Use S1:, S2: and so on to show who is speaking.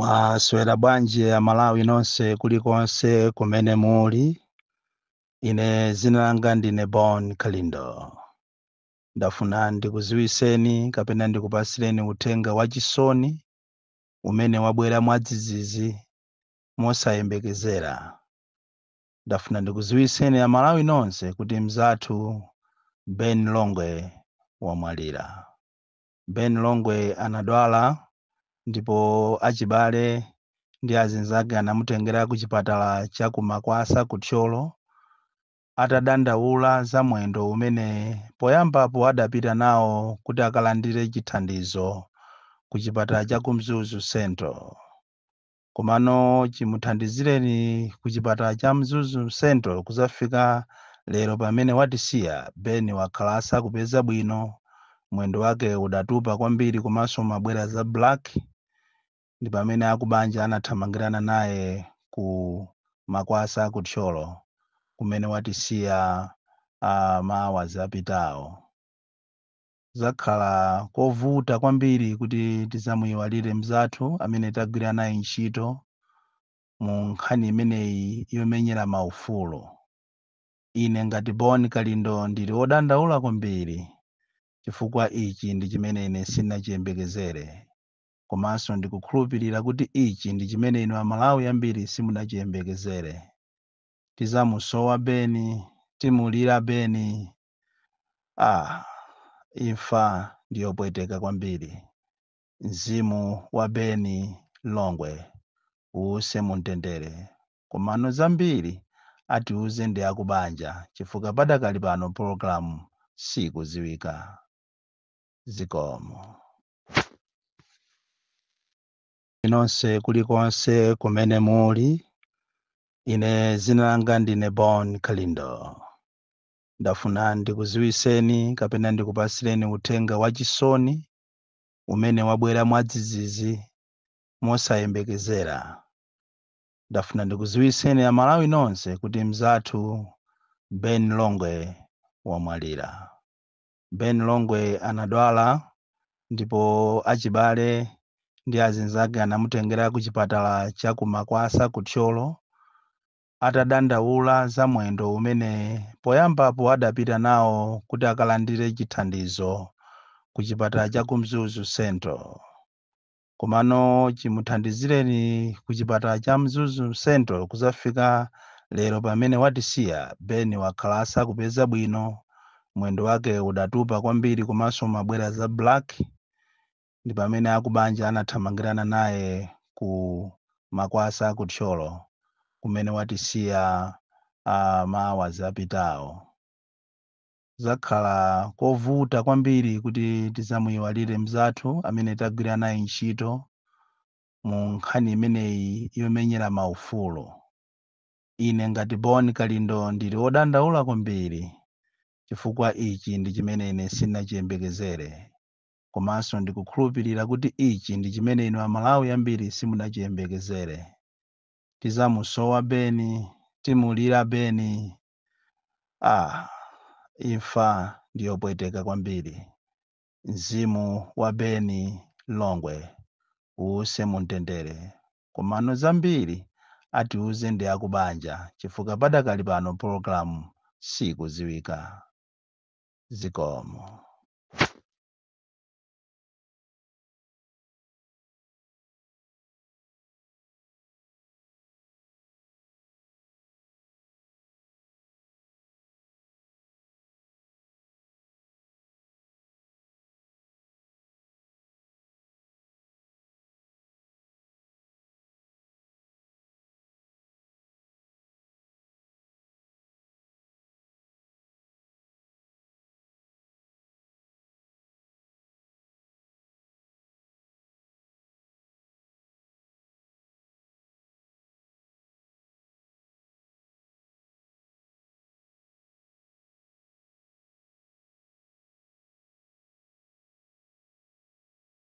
S1: Mwaswera bwanji Amalawi nonse kulikonse kumene muli? Ine zina langa ndine Bon Kalindo. Ndafuna ndikuziwiseni kapena ndikupasireni uthenga wachisoni umene wabwera mwadzidzidzi mosayembekezera. Ndafuna ndikuziwiseni Amalawi nonse kuti mzathu Ben Longwe wamwalira. Ben Longwe anadwala ndipo achibale ndi azinzake anamutengera ku chipatala cha ku Makwasa ku Thyolo atadandaula za mwendo umene poyambapo adapita nawo kuti akalandire chithandizo ku chipatala cha ku Mzuzu Central. Komano chimuthandizireni ku chipatala cha Mzuzu Central kuzafika lero pamene watisiya, Ben wakhala asakupeza bwino, mwendo wake udatupa kwambiri komanso umabwera za black. Ndi pamene akubanja anathamangirana naye ku Makwasa ku Thyolo kumene watisiya maawazi apitawo. Zakhala kovuta kwambiri kuti tizamuyiwalire mzathu amene tagwira naye ntchito mu nkhani imeneyi yomenyera maufulu. Ine ngati Bon Kalindo ndili wodandaula kwambiri chifukwa ichi ndi chimene ine sindinachiyembekezere, komanso ndikukhulupirira kuti ichi ndi chimene inu Amalawi ambiri simunachiyembekezere. Tizamusowa Ben, timulira Ben. Ah, imfa ndiyopweteka kwambiri. Mzimu wa Ben Longwe uwuse mumtendere. Komano zambiri atiuze ndi akubanja chifukwa padakali pano pologalamu sikuziwika. Zikomo. Nonse kulikonse kumene muli, ine zina langa ndine Bon Kalindo. Ndafuna ndikuziwiseni kapena ndikupasireni uthenga wachisoni umene wabwera mwadzidzidzi mosayembekezera. Ndafuna ndikuziwiseni Amalawi nonse kuti mzathu Ben Longwe wamwalira. Ben Longwe anadwala ndipo achibale ndi azinzake anamutengera ku chipatala cha ku Makwasa ku Thyolo atadandaula za mwendo umene poyambapo adapita nawo kuti akalandire chithandizo ku chipatala cha ku Mzuzu Central. Komano chimuthandizireni ku chipatala cha Mzuzu Central kuzafika lero pamene watisiya, Ben wakhala asakupeza bwino, mwendo wake udatupa kwambiri komanso umabwera za black. Ndi pamene akubanja anathamangirana naye ku Makwasa ku Thyolo kumene watisiya maawazi apitawo. Zakhala kovuta kwambiri kuti tizamuyiwalire mzathu amene tagwira naye ntchito mu nkhani imeneyi yomenyera maufulu. Ine ngati Bon Kalindo ndili wodandaula kwambiri chifukwa ichi ndi chimene ine sindinachiyembekezere, komanso ndikukhulupirira kuti ichi ndi chimene inu Amalawi ambiri simunachiyembekezere. Tizamusowa Ben, timulira Ben. Ah, imfa ndiyopweteka kwambiri. Mzimu wa Ben Longwe uwuse mumtendere. Komano zambiri atiuze ndi akubanja chifukwa padakali pano pologalamu sikuziwika. Zikomo.